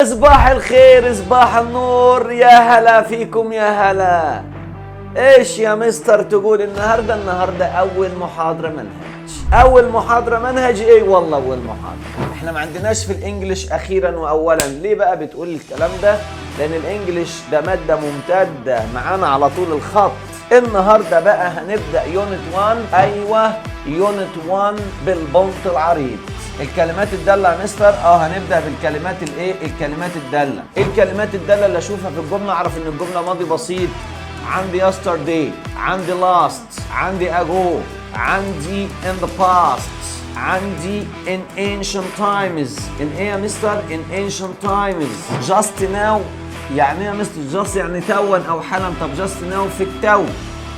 صباح الخير، صباح النور، يا هلا فيكم يا هلا. ايش يا مستر تقول النهارده؟ النهارده اول محاضرة منهج. اول محاضرة منهج؟ ايه والله اول محاضره. احنا ما عندناش في ال English اخيرا واولا. ليه بقى بتقول الكلام ده؟ لان ال English ده مادة ممتدة معانا على طول الخط. النهارده بقى هنبدا unit 1. ايوه، unit 1 بالبنط العريض. الكلمات الدالة يا مستر. هنبدا بالكلمات الايه؟ الكلمات الداله. ايه الكلمات الدالة اللي اشوفها في الجملة اعرف ان الجملة ماضي بسيط؟ عندي yesterday، عندي last، عندي ago، عندي in the past، عندي in ancient times. in ايه يا مستر؟ in ancient times. just now يعني ايه يا مستر؟ just يعني توا او حالا. طب just now في التو.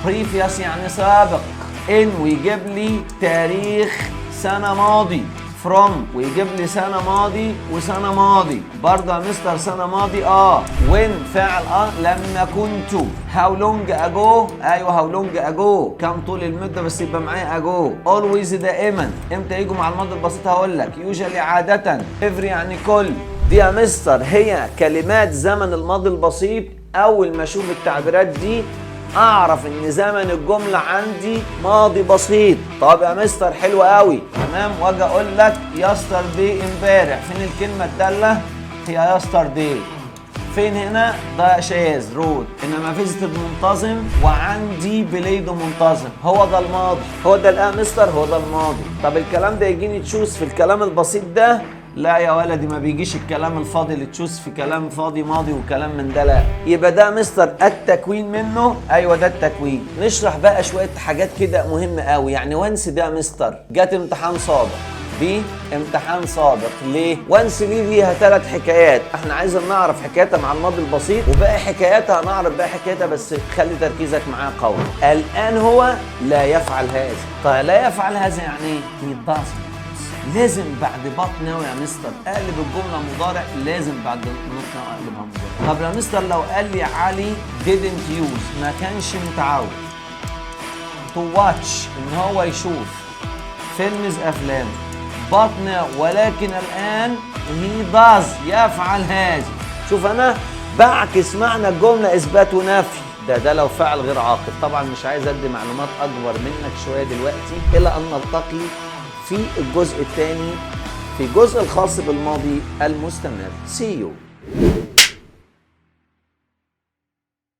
previous يعني سابق. in ويجيب لي تاريخ سنة ماضي. from ويجيب لي سنة ماضي وسنة ماضي برضه يا مستر، سنة ماضي. When فاعل، لما كنت. how long ago؟ ايوه، how long ago كم طول المدة، بس يبقى معايا ago. always دائما. امتى يجوا مع الماضي البسيط؟ هقول لك. usually عادة. every يعني كل. دي يا مستر هي كلمات زمن الماضي البسيط. اول ما اشوف التعبيرات دي اعرف ان زمن الجملة عندي ماضي بسيط. طب يا مستر حلو قوي، تمام. واجي اقول لك yesterday امبارح، فين الكلمة الداله؟ هي yesterday. فين هنا؟ ده شاذ wrote، انما visited منتظم وعندي played منتظم. هو ده الماضي. هو ده الان مستر، هو ده الماضي. طب الكلام ده يجيني choose في الكلام البسيط ده؟ لا يا ولدي، ما بيجيش الكلام الفاضي اللي choose في كلام فاضي، ماضي وكلام من ده لا. يبقى ده مستر التكوين منه. ايوه، ده التكوين. نشرح بقى شوية حاجات كده مهمة قوي. يعني once ده يا مستر جت امتحان سابق، دي امتحان سابق. ليه once؟ ليه ليها ثلاث حكايات. احنا عايزين نعرف حكايتها مع الماضي البسيط وباقي حكاياتها، هنعرف باقي حكايتها، بس خلي تركيزك معايا قوي. الان هو لا يفعل هذا. طيب لا يفعل هذا يعني ايه؟ he doesn't. لازم بعد but now يا مستر اقلب الجملة مضارع. لازم بعد not now اقلبها مضارع. طب يا مستر لو قال لي علي didn't use، ما كانش متعود، to watch ان هو يشوف، films افلام، but now ولكن الان، he does يفعل هذا. شوف، انا بعكس معنى الجمله، اثبات ونفي. ده لو فعل غير عاقل. طبعا مش عايز ادي معلومات اكبر منك شوية دلوقتي، الى ان نلتقي في الجزء الثاني، في الجزء الخاص بالماضي المستمر. see you.